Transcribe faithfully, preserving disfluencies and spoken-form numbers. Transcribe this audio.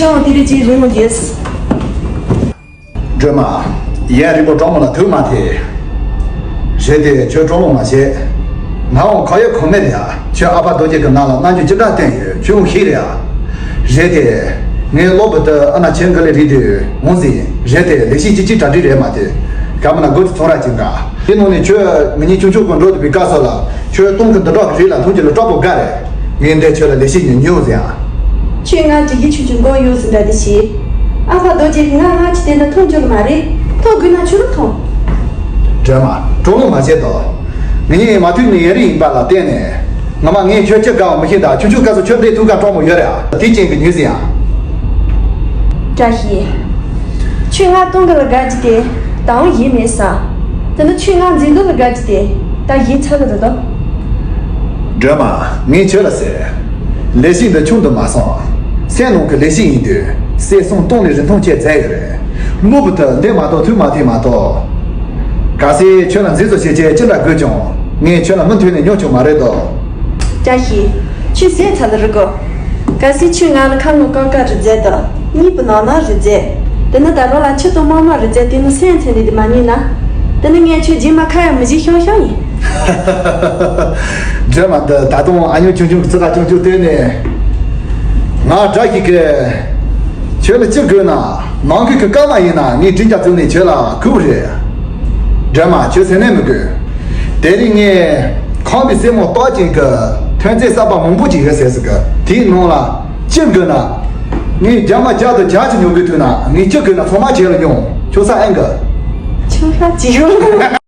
ཡང་དེ་རིང་ཅིག་རིང་མོ་རྒྱས། སྒྲོལ་མ། ཡན་རིང་པོ་གྲོགས་མོ་ལ་ཐུག་མ་ཐེ། རེད་དེ་ཁྱོད་སྤྲོ་ལོང་མ་བྱེད། ང་འོང་ཁ་ཡོད་ཁོ་མེད་རེད་ཡ། ཁྱོད་ཨ་ཕ་རྡོ་རྗེ་གི་ནང་ལ་རྣམ་འགྱུར་ཅི་འདྲ་བསྟན་ཡོད་ཁྱོད་འོང་ཤེས་རེད་ཡ། རེད་དེ། ངའི་སློབ་བུ་དུ་ཨ་ན་ཆེན་གི་ལས་རིགས་དེ་འོང་ཟིན་རེད་དེ་ལས་གཞི་ཅི་ཅི་གྲ་སྒྲིག་རེད་མ་དེ། ག་མ་ན་སྒོ་དེ་ཚོང་ར་ཅིག་འདྲ། དེ་ནང་ནས་ཁྱོད་ང་གཉིས་ཆུང་ཆུང་གི་འགྲོ་དུ་བའི་སྐབས་སུ་ལ་ཁྱོད་སྟོང་གི་འདི་འདྲ་གི་རིགས་ལ་མཐོང་རྒྱུ་ལ་སྐྲག་པོ་དགའ་རེད། ངས་འདས་ཁྱོད་ལ་ལས་གཞི་ཉོ་ཉོ་ཟེར་ཨ། ཁྱོད་ང་དྲི་གི་ཆུང་ཆུང་མགོ་གཡོག་ཟིན་འདྲ་དེ་ཞིག་ཨ་ཕ་རྡོ་རྗེ་གི་ང་ང་ཅི་དེ་འདྲ་མཐོང་རྒྱུ་ལ་མ་རེད། མཐོང་དགོས་ན་ཆུ་རུ་མཐོང་། སྒྲོལ་མ་གྲོགས་ལོ་མ་བྱེད་དོ། ངེད་གཉིས་མ་ཐུག་ནས་ཡ་རིགས་ཡིན་པ་ལ་བརྟེན་ནས། ངོ་མ་ངས་ཁྱོད་ཅི་དགའ་བ་མི་ཤེས་ད་ཆུང་ཆུང་སྐབས་སུ་ཁྱོད་འདྲའི་ཐུགས་ཁ་སྤྲོ་མོ་ཡོད་རེད་ཨ། དེ་ཅན་གྱི་ཉུལ་ཟིན་ཨ། བཀྲ་ཤིས། ཁྱོད་ང་སྟོང་གི་ལ་དགའ་རྒྱུ་དེ་ད་འོང་ཡིན་མེད་ས། དེ་ནི་ཁྱོད་ང་འཛིན་འདོད་ལ་དགའ་རྒྱུ་དེ་ད་ཡིན་ཚར་གི་རེད་དོ། སྒྲོལ་མ་ངས་ཁྱོད་ལ་ཟེར། ལས་གཞི་འདི་ཆུང་དུ་མ་སོང་། སེམས་ནང་གི་ལས་གཞི་ཡིན་དུས་སེམས་སོང་སྟོང་ནས་རིན་ཐང་ཆེ་མཛད་ཡོད་རེད། སློབ་བུ་དུ་འདི་མ་གཏོགས་ཐུགས་མ་ཐིག་མ་གཏོགས། གལ་སྲིད་ཁྱོད་ལ་འཛིན་བཟུང་བྱེད་ཆེད་ཅི་འདྲ་དགོས་ཀྱང་ངས་ཁྱོད་ལ་མུ་མཐུད་ནས་ཉོ་ཆོག་མ་རེད་དོ། བཀྲ་ཤིས། ཁྱོད་ཟས་ཚ་ལ་རི་གོ། གལ་སྲིད་ཁྱོད་ང་ལ་ཁ་ངོ་ཀ་ཀ་རི་རྫས་དང་གཉིས་པོ་ནང་ན་རི་རྫས། དེ་ནི་ད་རོ་ལ་ཆུ་དང་མ་མ་རི་རྫས་དེ་ནི་སེམས་ཚན་འདི་དེ་མ་ཉན་ན། དེ་ནི་ངས་ཁྱོད་རྗེས་མ་ཁ་ཡང་མི་བཞེས་ཤོང་ཤོང་ཡིན། སྒྲོལ་མ་འདི་ད་དུང་ཨ་ཉོ་ཆུང་ཆུང་གི་རྩི་ཁ་ཆུང་ཆུང་བལྟས་ནས། ང་དགྲ་ཞིག་གིས། ཁྱོད་ལ་ཅི་དགོས་ན་ནང་ཁུལ་གྱི་སྐར་མ་ཡིན་ན་ངས་མགྲིན་རྒྱ་བཙུགས་ནས་ཁྱོད་ལ་བསྐུར་བ་རེད། སྒྲོལ་མ་ཁྱོད་སེམས་ནད་མི་དགོས། དེ་རིང་ངས་ཁང་པའི་སེན་མོ་སྟག་ཅན་གྱི་ཐོན་རྫས་གསར་པ་མང་པོ་ཅིག་ཡོད་ཟེར་ཟིག་གི་དེའི་ནང་ལ་ཅི་དགོས་ན། ངས་རྒྱ་མ་བརྒྱ་དང་བརྒྱད་ཅུ་ཉོ་དགོས་ཐུག་ན་ངས་ཅི་དགོས་ན་ཚང་མ་ཁྱེད་ལ་ཉོ་ཁྱོད་ས་ཨེ་འགི། ཁྱོད་ལ་ཅི་ཡོད།